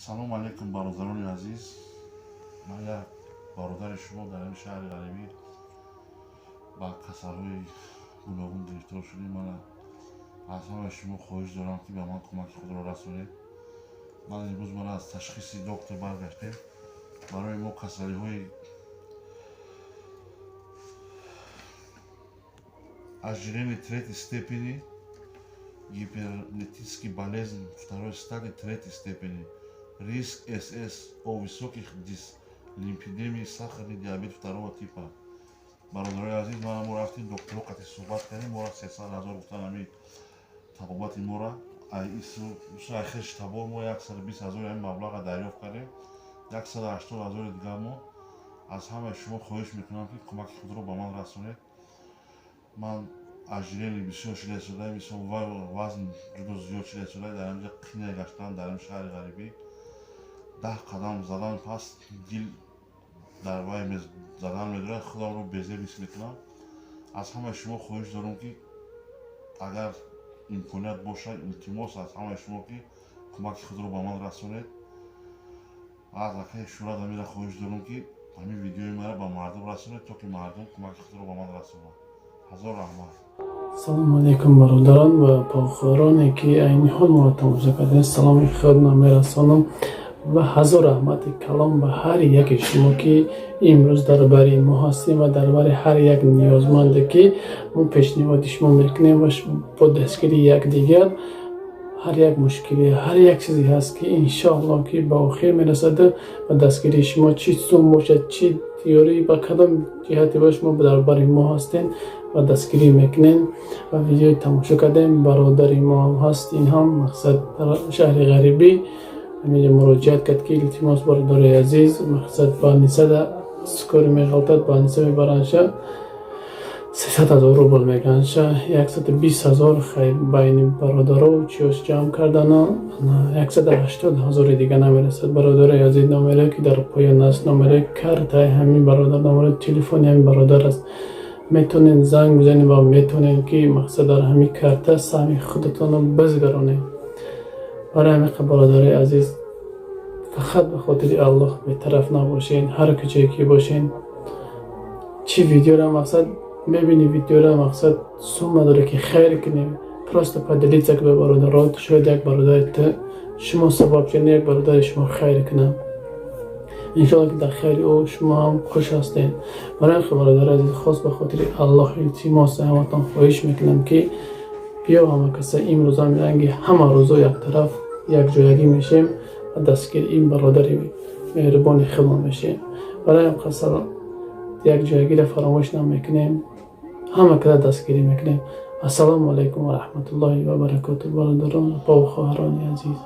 Салом алейкум, бародарони азиз. Ман як бародари шумо дар ин шаҳри ғарибӣ ба касалҳои гуногун гирифтор шудем. Мана, аз ҳамаи шумо хоҳиш дорам, ки ба ман кӯмаки худро расонед. Ман имрӯз мана аз ташхиси доктор баргаштем. Барои мо касалиҳои ожирение третьей степени, гипертонический болезнь второй стадии третьей степени, риск СС о высоких дислипидемии, сахарный диабет второго типа. Бародарои азиз, мана мо рафтем, докторо қати суҳбат кардем, мора 300 000 гуфтан ҳами табобати мора. Хеш табор мо 120 000 ҳами маблаға дарёфт кардем, 180 000 дигар. Мо аз ҳамаи шумо хоҳиш мекунам, ки кӯмаки худро ба ман расонед. Ман ожирение бисёр шуда истода, мисол, вазн ҷудо зиёд шуда истода. Дар ҳаминҷа қина гаштан, дар ҳамин шаҳри ғарибӣ 10 қадам задан пас дил дар вай задан медорад, худамро безеб ҳис мекунам. Аз ҳамаи шумо хоҳиш дорам, ки агар имконият бошад, илтимос аз ҳамаи шумо, ки кӯмаки худро ба ман расонед. Аз акаи Шӯҳрат амира хоҳиш дорам, ки ҳамин видеои маро ба мардум расонед, то ки мардум кӯмаки худро ба ман расонанд. Ҳазор раҳмат. Салому алейкум, бародарон ва похороне, ки айни ҳол моро тамошо кардем. Саломи худро мерасонам ва ҳазор раҳмати калом ба ҳар яке шумо, ки имрӯз дар бари мо ҳастем ва дар бари ҳар як ниёзманде, ки мо пешниҳоди шумо мекунем. Ва бо дастгирии якдигар ҳар як мушкилӣ, ҳар як чизе ҳаст, ки иншоаллоҳ, ки ба охир мерасаду ба дастгирии шумо, чӣ сум бошад, чӣ ёрӣ, ба кадом ҷиҳате бош, шумо дар бари мо ҳастем ва дастгирӣ мекунем. Ва видеои тамошо кардем, бародари мо ҳам ҳаст, ин ҳам мақсад дар шаҳри ғарибӣ ҳаминҷо муроҷиат кард, ки илтимос, бародари азиз, мақсад больницада скорый меғалтад, больница мебаранша, 300 000 рубл меганша, 120 000. Хай, байни бародаро чиёш ҷамъ кардану 180 000-и дига намерасад. Бародари азиз, номере, ки дар поён аст, номераи картаи ҳамин бародар, номераи телефони ҳамин бародар аст. Метавонед занг бизанед ва метавонед, ки мақсад дар ҳамин карта саҳми худатонро бизгаронед. Барои ҳамин, бародари азиз, фақат ба хотири Аллоҳ бетараф набошед. Ҳар куҷое ки бошед, чӣ видеора мақсад мебини, видеора мақсад сум надоре, ки хайр кунем, просто поделиться ба бародарот. Шояд як бародари ту шумо сабаб шудед, як бародари шумо хайр кунад. Иншоалло, ки дар хайри ӯ шумо ҳам хуш ҳастед. Барои ҳамин, бародари азиз, хос ба хотири Аллоҳ илтимос ҳаматон хоҳиш мекунам, ки биё, ҳама каса имрӯзам ранги ҳама рӯзо яктараф якҷоягӣ мешем ва дастгири ин бародари меҳрубони худмон мешем. Барои ҳам қасар якҷоягиро фаромӯш намекунем, ҳама када дастгирӣ мекунем. Ассалому алайкум ва раҳматуллоҳи ва баракоту, бародарон, апаву хоҳарони азиз.